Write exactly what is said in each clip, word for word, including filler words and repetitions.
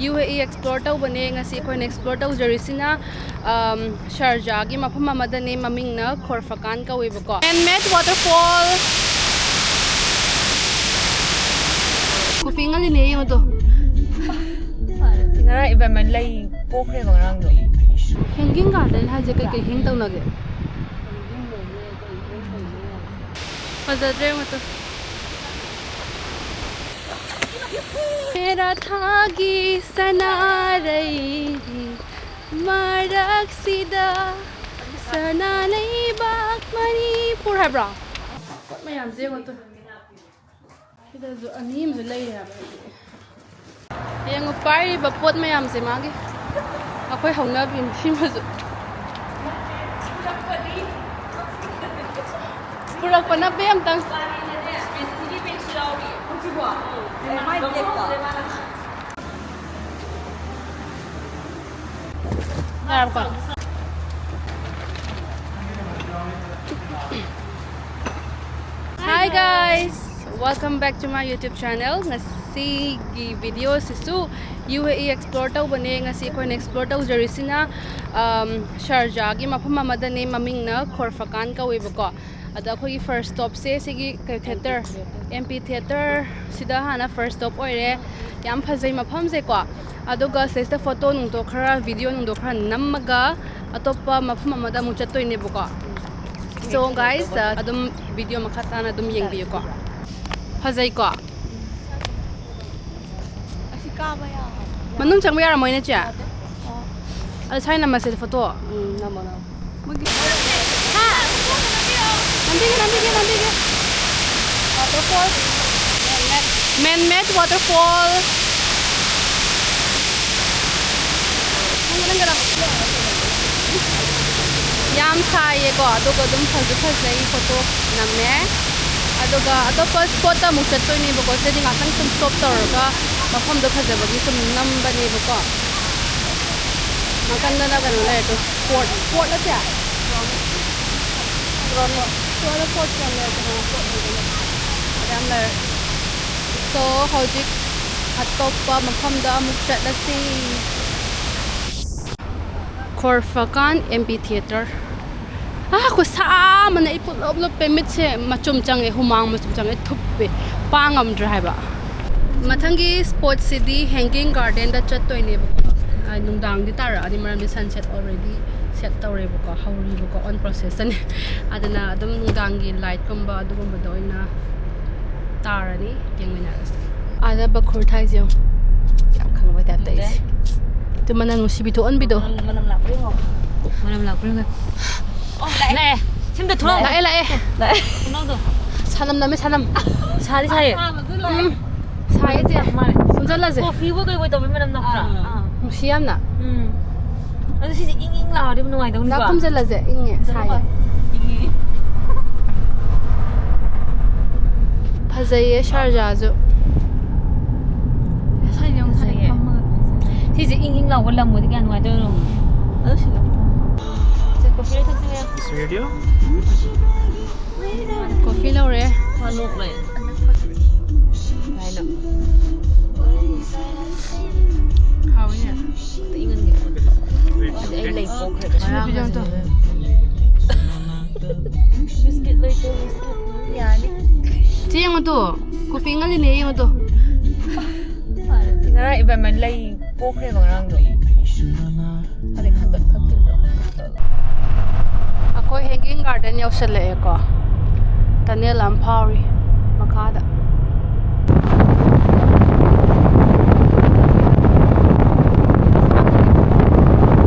U ꯑꯦ E explore ꯇꯧꯕꯅꯦ꯫ ꯉꯁꯤ ꯑꯩꯈꯣꯏꯅ ꯑꯦꯛꯁꯄ꯭ꯂꯣꯔ ꯇꯧꯖꯔꯤꯁꯤꯅ, ꯑꯝ, ꯁꯥꯔꯖꯥꯒꯤ ꯃꯐꯝ ꯑꯃꯗꯅꯦ, ꯃꯃꯤꯡꯅ ꯈꯣꯔꯐꯀꯥꯟ ꯀꯧꯋꯦꯕꯀꯣ꯫ ꯍꯦꯟꯃꯦꯗ ꯋꯥꯇꯔꯐꯣꯜ꯫ ꯀꯣꯐꯤ ꯉꯜꯂꯤꯅꯦ, ꯌꯦꯡꯉꯣ ꯇꯨ꯫ ꯉꯔꯥꯡ ꯏꯕꯦꯝꯃ ꯂꯩ ꯄꯣꯛꯈ꯭ꯔꯦꯕ ꯉꯔꯥꯡꯗꯣ꯫ ꯍꯦꯡꯒꯤꯡ ꯒꯥꯔꯗꯦꯟ ꯍꯥꯏꯁꯦ ꯀꯩꯀꯩ ꯍꯦꯡ ꯇꯧꯅꯒꯦ? ꯐꯖꯗ꯭ꯔꯦ ꯃꯇꯨ꯫ ꯃꯦꯔꯥ ꯊꯥꯒꯤ ꯁꯅꯥꯔꯩ ꯃꯔꯛꯁꯤꯗ ꯁꯅꯥ ꯂꯩꯕꯥꯛ ꯃꯅꯤꯄꯨꯔ ꯍꯥꯏꯕ꯭ꯔꯣ? ꯃꯌꯥꯝꯁꯦ ꯌꯦꯡꯉꯣ ꯇꯨ꯫ ꯁꯤꯗꯁꯨ ꯑꯅꯤ ꯑꯃꯁꯨ ꯂꯩꯔꯦ ꯍꯥꯏꯕ ꯑꯩꯗꯤ꯫ ꯌꯦꯡꯉꯨ, ꯄꯥꯏꯔꯤꯕ ꯄꯣꯠ ꯃꯌꯥꯝꯁꯦ ꯃꯥꯒꯤ꯫ ꯑꯩꯈꯣꯏ ꯍꯧꯅꯕꯤꯅꯤ ꯁꯤꯃꯁꯨ꯫ ꯄꯨꯔꯛꯄ ꯅꯞꯄꯦ ꯑꯝꯇꯪ꯫ ꯌꯥꯔꯕꯣ? Hi guys, welcome back to my YouTube channel. ꯉꯁꯤꯒꯤ video ꯁꯤꯁꯨ ꯌꯨ ꯑꯦ ꯏ ꯑꯦꯛꯁꯄ꯭ꯂꯣꯔ ꯇꯧꯕꯅꯦ꯫ ꯉꯁꯤ ꯑꯩꯈꯣꯏꯅ ꯑꯦꯛꯁꯄ꯭ꯂꯣꯔ ꯇꯧꯖꯔꯤꯁꯤꯅ, ꯑꯝ, ꯁꯥꯔꯖꯥꯒꯤ ꯃꯐꯝ ꯑꯃꯗꯅꯦ, ꯃꯃꯤꯡꯅ ꯈꯣꯔꯐꯀꯥꯟ ꯀꯧꯋꯦꯕꯀꯣ꯫ ꯑꯗ ꯑꯩꯈꯣꯏꯒꯤ ꯐꯥꯔꯁ ꯁ꯭ꯇꯣꯞꯁꯦ ꯁꯤꯒꯤ ꯀꯩ ꯊꯤꯌꯦꯇꯔ, ꯑꯦꯝ ꯄꯤ ꯊꯤꯌꯦꯇꯔ ꯁꯤꯗ ꯍꯥꯟꯅ ꯐꯥꯔꯁ ꯁ꯭ꯇꯣꯞ ꯑꯣꯏꯔꯦ꯫ ꯌꯥꯝ ꯐꯖꯩ ꯃꯐꯝꯁꯦꯀꯣ꯫ ꯑꯗꯨꯒ ꯁꯤꯗꯩꯁꯤꯗ ꯐꯣꯇꯣ ꯅꯨꯡꯇꯣ ꯈꯔ, ꯚꯤꯗꯤꯑꯣ ꯅꯨꯡꯗꯣ ꯈꯔ ꯅꯝꯃꯒ ꯑꯇꯣꯞꯄ ꯃꯐꯝ ꯑꯃꯗ ꯑꯃꯨꯛ ꯆꯠꯇꯣꯏꯅꯦꯕꯀꯣ꯫ So guys, ꯑꯗꯨꯝ ꯚꯤꯗꯤꯑꯣ ꯃꯈꯥ ꯇꯥꯅ ꯑꯗꯨꯝ ꯌꯦꯡꯕꯤꯌꯨꯀꯣ꯫ ꯐꯖꯩꯀꯣ? ꯑꯁꯤ ꯀꯥꯕ ꯌꯥ-, ꯃꯅꯨꯡ ꯆꯪꯕ ꯌꯥꯔꯝꯃꯣꯏꯅꯦ, ꯆꯦ? ꯌꯥꯗꯦ꯫ ꯑꯣ꯫ ꯑꯗꯣ ꯁ꯭ꯋꯥꯏ ꯅꯝꯃꯁꯦ ꯐꯣꯇꯣ꯫ ꯎꯝ, ꯅꯝꯃꯣ, ꯅꯝꯃꯣ꯫ ꯃꯣꯏꯒꯤ ꯍꯥ? ꯅꯝꯕꯤꯒꯦ, ꯅꯝꯕꯤꯒꯦ, ꯅꯝꯕꯤꯒꯦ꯫ Waterfall꯫ Man-made waterfall꯫ ꯌꯥꯝ ꯁꯥꯏꯌꯦꯀꯣ, ꯑꯗꯨꯒ ꯑꯗꯨꯝ ꯐꯁꯨ ꯐꯖꯩ, ꯐꯣꯇꯣ ꯅꯝꯃꯦ꯫ ꯑꯗꯨꯒ ꯑꯇꯣꯞꯄ ꯁ꯭ꯄꯣꯠꯇ ꯑꯃꯨꯛ ꯆꯠꯇꯣꯏꯅꯦꯕꯀꯣ꯫ ꯁꯤꯗꯗꯤ ꯉꯥꯛꯇꯪ ꯁꯨꯝ ꯁ꯭ꯇꯣꯞ ꯇꯧꯔꯒ ꯃꯐꯝꯗꯣ ꯐꯖꯕꯒꯤ ꯁꯨꯝ ꯅꯝꯕꯅꯦꯕꯀꯣ꯫ ꯅꯥꯀꯟꯗꯅ ꯀꯩꯅꯣ ꯂꯩꯔꯦ ꯇꯨ, ꯐꯣꯔꯠ, ꯐꯣꯔꯠ ꯅꯠꯇꯦ? ꯐꯣꯔꯠ, ꯐꯣꯔꯠ ꯌꯥꯝ ꯂꯩꯔꯦ, ꯐꯣꯔꯠ ꯑꯣꯏꯗꯣꯏꯅꯦ꯫ ꯌꯥꯝ ꯂꯩꯔꯦ꯫ So, ꯍꯧꯖꯤꯛ ꯑꯇꯣꯞꯄ ꯃꯐꯝꯗ ꯑꯃꯨꯛ ꯆꯠꯂꯁꯤ꯫ ꯈꯣꯔꯐꯀꯥꯟ ꯑꯦꯝ ꯄꯤ ꯊꯤꯌꯦꯇꯔ꯫ ꯑꯥ, ꯈꯨꯠꯁꯥ ꯑꯃꯅ ꯑꯩ ꯄꯨꯂꯞ ꯂꯨꯞꯄꯦ, ꯃꯤꯠꯁꯦ ꯃꯆꯨꯝ ꯆꯪꯉꯦ, ꯍꯨꯃꯥꯡ ꯃꯆꯨꯝ ꯆꯪꯉꯦ, ꯊꯨꯞꯄꯦ, ꯄꯥꯡ ꯉꯝꯗ꯭ꯔꯦ ꯍꯥꯏꯕ꯫ ꯃꯊꯪꯒꯤ ꯁ꯭ꯄꯣꯠꯁꯤꯗꯤ ꯍꯦꯡꯒꯤꯡ ꯒꯥꯔꯗꯦꯟꯗ ꯆꯠꯇꯣꯏꯅꯦꯕꯀꯣ꯫ ꯑꯥ, ꯅꯨꯡꯗꯥꯡꯗꯤ ꯇꯥꯔꯛꯑꯅꯤ, ꯃꯔꯝꯗꯤ ꯁꯟꯁꯦꯠ ꯑꯣꯜꯔꯦꯗꯤ ꯁꯦꯠ ꯇꯧꯔꯦꯕꯀꯣ, ꯍꯧꯔꯤꯕꯀꯣ, ꯑꯣꯟ ꯄ꯭ꯔꯣꯁꯦꯁꯇꯅꯦ꯫ ꯑꯗꯨꯅ ꯑꯗꯨꯝ ꯅꯨꯡꯗꯥꯡꯒꯤ ꯂꯥꯏꯠꯀꯨꯝꯕ ꯑꯗꯨꯒꯨꯝꯕꯗ ꯑꯣꯏꯅ ꯇꯥꯔꯅꯤ, ꯌꯦꯡꯃꯤꯟꯅꯔꯁꯦ꯫ ꯑꯥꯗ ꯕꯈꯨꯔ ꯊꯥꯏꯁꯦ ꯌꯦꯡꯉꯣ꯫ ꯌꯥꯝ ꯈꯪꯕꯩ ꯇꯥꯏꯞꯇ ꯑꯩꯁꯦ꯫ ꯑꯗꯨ ꯃꯅꯝ ꯅꯨꯡꯁꯤꯕꯤ ꯊꯣꯛꯍꯟꯕꯤꯗꯣ꯫ ꯃꯅꯝ, ꯃꯅꯝ ꯂꯥꯛꯄ꯭ꯔꯥ ꯌꯦꯡꯉꯣ꯫ ꯃꯅꯝ ꯂꯥꯛꯄ꯭ꯔꯥ ꯌꯦꯡꯉꯣ꯫ ꯑꯣ, ꯂꯥꯛꯑꯦ꯫ ꯂꯥꯛꯑꯦ꯫ ꯁꯤꯝꯇ ꯊꯣꯛꯂꯛꯑꯣ꯫ ꯂꯥꯛꯑꯦ, ꯂꯥꯛꯑꯦ꯫ ꯂꯥꯛꯑꯦ꯫ ꯊꯣꯡꯅꯥꯎꯗꯣ꯫ ꯁꯥꯅꯝ ꯅꯝꯃꯦ, ꯁꯥꯅꯝ꯫ ꯁꯥꯗꯤ ꯁꯥꯏꯌꯦ꯫ ꯁꯥꯕꯁꯨ ꯂꯥꯛꯑꯦ꯫ ꯎꯝ꯫ ꯁꯥꯏꯌꯦ, ꯆꯦ꯫ ꯃꯥꯅꯦ꯫ ꯁꯨꯝ ꯆꯠꯂꯁꯦ꯫ ꯀꯣꯐꯤꯕꯣꯏ ꯀꯩꯕꯣꯏ ꯇꯧꯕꯩ ꯃꯅꯝ ꯅꯝꯗ꯭ꯔꯥ? ꯑꯥ, ꯑꯥ꯫ ꯅꯨꯡꯁꯤ ꯌꯥꯝꯅ꯫ ꯎꯝ꯫ ꯑꯗꯨ ꯁꯤꯁꯦ ꯏꯪ ꯏꯪ ꯂꯥꯎꯔꯗꯤ ꯅꯨꯡꯉꯥꯏꯗꯧꯅꯤꯀꯣ? ꯉꯥꯛ ꯀꯨꯝꯁꯤꯜꯂꯁꯦ, ꯏꯪꯉꯦ, ꯁꯥꯏꯌꯦ꯫ ꯏꯪꯉꯦ꯫ ꯐꯖꯩꯌꯦ ꯁꯥꯔꯖꯥꯁꯨ꯫ ꯁ꯭ꯋꯥꯏꯗ ꯑꯃꯨꯛ ꯁꯥꯏ ꯐꯖꯩꯌꯦ꯫ ꯐꯝꯃꯒ꯫ ꯁꯤꯁꯦ ꯏꯪ ꯏꯪ ꯂꯥꯎꯕ ꯂꯝ ꯑꯣꯏꯗꯤ ꯀꯌꯥ ꯅꯨꯡꯉꯥꯏꯗꯣꯏꯅꯣ? ꯑꯗꯨ ꯁꯤꯗ꯫ ꯁꯦ, ꯀꯣꯐꯤꯔ ꯊꯛꯁꯤꯅꯦ꯫ This video? ꯀꯣꯐꯤ ꯂꯧꯔꯦ꯫ ꯋꯥꯅꯣꯛ ꯂꯩ꯫ ꯀꯥꯏꯅ꯫ ꯍꯥꯎꯋꯤꯅꯦ꯫ ꯑꯝꯇ ꯏꯪꯍꯟꯒꯦ꯫ ꯑꯗꯩ ꯑꯩ ꯂꯩ ꯄꯣꯛꯈ꯭ꯔꯦ꯫ ꯁꯤ ꯅꯨꯄꯤꯗꯣ ꯑꯝꯇ꯫ ꯕꯤꯁꯀꯤꯠ ꯂꯩꯇꯦ, ꯕꯤꯁꯀꯤꯠ꯫ ꯌꯥꯅꯤ꯫ ꯆꯦ ꯌꯦꯡꯉꯣ ꯇꯨ꯫ ꯀꯣꯐꯤ ꯏꯪꯍꯜꯂꯤꯅꯦ ꯌꯦꯡꯉꯣ ꯇꯨ꯫ ꯉꯔꯥꯡ ꯏꯕꯦꯝꯃ ꯂꯩ ꯄꯣꯛꯈ꯭ꯔꯦꯕ ꯉꯔꯥꯡꯗꯣ꯫ ꯑꯗꯩ ꯈꯟꯗꯣꯛ ꯊꯛꯇꯣꯏꯗꯣ꯫ ꯑꯩꯈꯣꯏ ꯍꯦꯡꯒꯤꯡ ꯒꯥꯔꯗꯦꯟ ꯌꯧꯁꯜꯂꯛꯑꯦꯀꯣ꯫ ꯇꯅꯦꯜ ꯑꯃ ꯐꯥꯎꯔꯤ ꯃꯈꯥꯗ꯫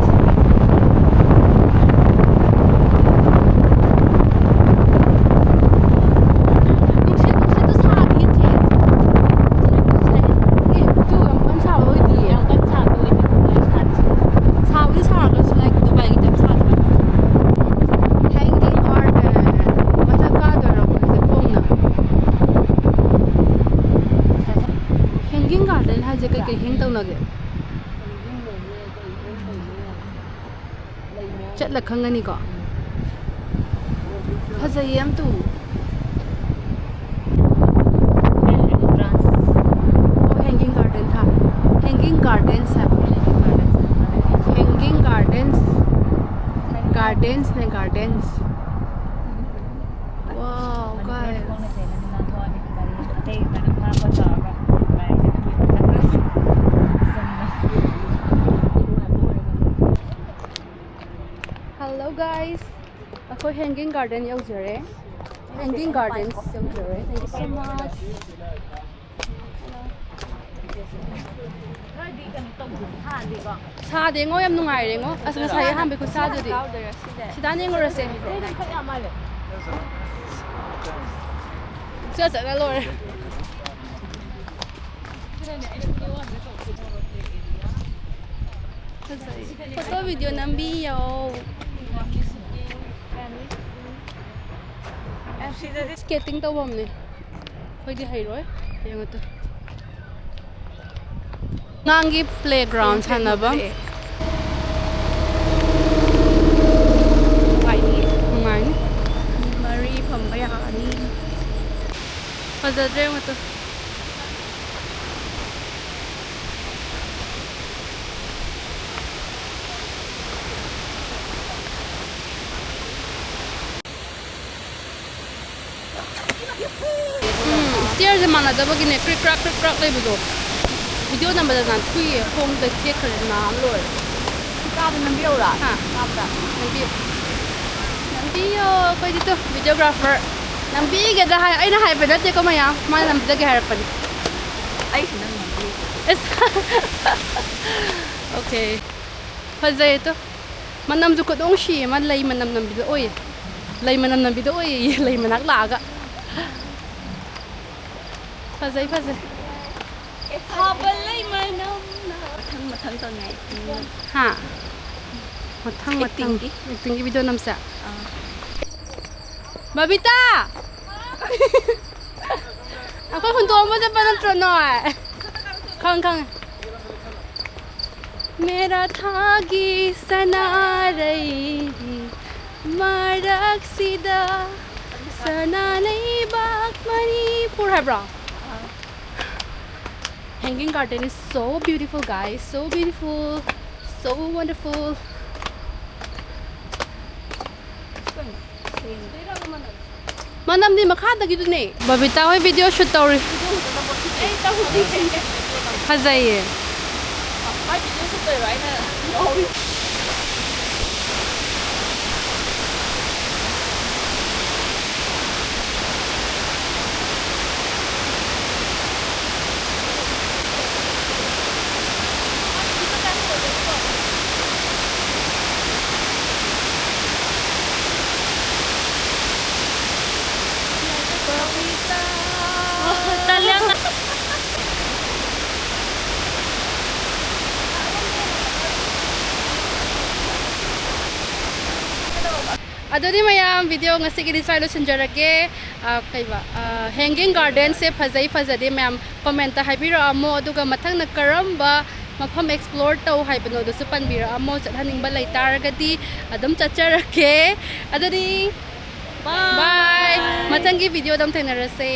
ꯅꯨꯡꯁꯤꯠ, ꯅꯨꯡꯁꯤꯠꯇꯨ ꯁꯥꯗꯤꯌꯦ ꯆꯦ꯫ ꯑꯦ, ꯇꯨ ꯌꯥꯝ ꯀꯟꯅ ꯁꯥꯕ ꯑꯣꯏꯗꯤꯌꯦ꯫ ꯌꯥꯝ ꯀꯟꯅ ꯁꯥꯕ ꯑꯣꯏꯗꯦ꯫ ꯁꯥꯗꯤ ꯁꯥ-, ꯁꯥꯕꯨꯗꯤ ꯁꯥꯔꯒꯁꯨ, like, ꯗꯨꯕꯥꯏꯒꯤ type ꯁꯥꯗꯕ꯫ Hanging garden꯫ ꯃꯊꯛ ꯀꯥꯗꯣꯏꯔꯣ ꯃꯣꯏꯁꯦ ꯈꯣꯡꯅ? Hanging garden ꯍꯥꯏꯁꯦ ꯀꯩꯀꯩ hang ꯇꯧꯅꯒꯦ? ꯆꯠꯂ ꯈꯪꯒꯅꯤꯀꯣ꯫ ꯐꯖꯩꯌꯦ ꯌꯥꯝ ꯇꯨ꯫ ꯑꯣ, hanging garden꯫ Gardens ꯍꯥꯏꯕ꯫ Hanging Gardens꯫ Gardensꯅꯦ, gardens꯫ Wow, guys. Hello guys, ꯑꯩꯈꯣꯏ Hanging Garden ꯌꯧꯖꯔꯦ꯫ Hanging Gardens ꯌꯧꯖꯔꯦ꯫ Thank you so much. ꯁꯥꯗꯦꯉꯣ, ꯌꯥꯝ ꯅꯨꯡꯉꯥꯏꯔꯦꯉꯣ꯫ ꯑꯁ, ꯉꯁꯥꯏ ꯑꯍꯥꯟꯕꯩ ꯈꯨꯠꯁꯥꯗꯨꯗꯤ꯫ ꯁꯤꯗꯥꯟ ꯌꯦꯡꯉꯨꯔꯁꯦ꯫ ꯆꯠ ꯆꯠꯂ ꯂꯣꯏꯔꯦ꯫ ꯐꯖꯩ꯫ Photo video ꯅꯝꯕꯤꯌꯣ꯫ Skating ꯇꯧꯐꯝꯅꯦ꯫ ꯑꯩꯈꯣꯏꯗꯤ ꯍꯩꯔꯣꯏ꯫ ꯌꯦꯡꯉꯣ ꯇꯨ꯫ ꯑꯉꯥꯡꯒꯤ playground ꯁꯥꯟꯅꯐꯝ꯫ ꯅꯨꯡꯉꯥꯏꯅꯤ꯫ ꯅꯨꯡꯉꯥꯏꯅꯤ꯫ ꯃꯤ ꯃꯔꯤ ꯐꯝꯕ ꯌꯥꯒꯅꯤ꯫ ꯐꯖꯗ꯭ꯔꯦ ꯌꯦꯡꯉꯣ ꯇꯨ꯫ ꯎꯝ, stairꯁꯦ ꯃꯥꯟꯅꯗꯕꯒꯤꯅꯦ ꯀ꯭ꯔꯤꯛ ꯀ꯭ꯔꯥꯛ ꯀ꯭ꯔꯤꯛ ꯀ꯭ꯔꯥꯛ ꯂꯩꯕꯗꯣ꯫ Video ꯅꯝꯕꯗ ꯅꯥꯟꯊꯨꯏꯌꯦ, ꯈꯣꯡꯗ ꯊꯦꯛꯈ꯭ꯔꯦ, ꯅꯥ ꯂꯣꯏꯔꯦ꯫ ꯀꯥꯗ ꯅꯝꯕꯤꯔꯛꯎꯔꯥ? ꯍꯥ? ꯀꯥꯗ꯫ ꯅꯝꯕꯤꯌꯨ꯫ ꯅꯝꯕꯤꯌꯣ, ꯑꯩꯈꯣꯏꯗꯤ ꯇꯨ videographer꯫ ꯅꯝꯕꯤꯒꯦꯗ ꯍꯥꯏ, ꯑꯩꯅ ꯍꯥꯏꯕ ꯅꯠꯇꯦꯀꯣ ꯃꯌꯥꯝ, ꯃꯥꯅ ꯅꯝꯖꯒꯦ ꯍꯥꯏꯔꯛꯄꯅꯤ꯫ ꯑꯩꯁꯨ ꯅꯪ ꯅꯝꯕꯤꯒꯦ꯫ ꯑꯁ꯫ Okay꯫ ꯐꯖꯩ ꯇꯨ꯫ ꯃꯅꯝꯁꯨ ꯈꯨꯅꯨꯡꯁꯤ ꯑꯃ, ꯂꯩ ꯃꯅꯝ ꯅꯝꯕꯤꯗꯣ ꯑꯣꯏꯌꯦ꯫ ꯂꯩ ꯃꯅꯝ ꯅꯝꯕꯤꯗꯣ ꯑꯣꯏꯌꯦ, ꯂꯩ ꯃꯅꯥꯛ ꯂꯥꯛꯑꯒ꯫ ꯐꯖꯩ, ꯐꯖꯩ꯫ ꯐꯕ ꯂꯩ ꯃꯅꯝꯅ꯫ ꯃꯊꯪ ꯃꯊꯪ ꯇꯧꯅꯤꯡꯉꯥꯏ꯫ ꯍꯥ? ꯃꯊꯪ, ꯃꯊꯪ꯫ Actingꯒꯤ꯫ Actingꯒꯤ video ꯅꯝꯁꯦ꯫ ꯑꯥ꯫ ꯕꯕꯤꯇꯥ! ꯑꯩꯈꯣꯏ ꯍꯨꯟꯗꯣꯛꯑꯝꯕ ꯆꯠꯄ ꯅꯠꯇ꯭ꯔꯣ ꯅꯣꯏ? ꯈꯪꯉꯦ, ꯈꯪꯉꯦ꯫ ꯃꯦꯔꯥ ꯊꯥꯒꯤ ꯁꯅꯥꯔꯩꯒꯤ ꯃꯔꯛꯁꯤꯗ ꯁꯅꯥ ꯂꯩꯕꯥꯛ ꯃꯅꯤꯄꯨꯔ ꯍꯥꯏꯕ꯭ꯔꯣ? Hanging garden is so beautiful, guys. So beautiful. So wonderful. ꯃꯅꯝꯗꯤ ꯃꯈꯥꯗꯒꯤꯗꯨꯅꯦ꯫ ꯕꯕꯤꯇꯥ ꯍꯣꯏ video shoot ꯇꯧꯔꯤ꯫ ꯐꯖꯩꯌꯦ꯫ ꯑꯗꯨꯗꯤ ꯃꯌꯥꯝ, video ꯉꯁꯤꯒꯤꯗꯤ ꯁ꯭ꯋꯥꯏ ꯂꯣꯏꯁꯤꯟꯖꯔꯒꯦ꯫ ꯑ, ꯀꯩꯕ, ꯑ, hanging garden ꯁꯦ ꯐꯖꯩ ꯐꯖꯗꯦ ꯃꯌꯥꯝ comment ꯇ ꯍꯥꯏꯕꯤꯔꯛꯑꯝꯃꯣ, ꯑꯗꯨꯒ ꯃꯊꯪꯅ ꯀꯔꯝꯕ ꯃꯐꯝ explore ꯇꯧ ꯍꯥꯏꯕꯅꯣꯗꯨꯁꯨ ꯄꯟꯕꯤꯔꯛꯑꯝꯃꯣ꯫ ꯆꯠꯍꯟꯅꯤꯡꯕ ꯂꯩꯇꯥꯔꯒꯗꯤ ꯑꯗꯨꯝ ꯆꯠꯆꯔꯛꯀꯦ꯫ ꯑꯗꯨꯗꯤ bye꯫ Bye꯫ ꯃꯊꯪꯒꯤ video ꯗ ꯑꯃꯨꯛ ꯊꯦꯡꯅꯔꯁꯦ꯫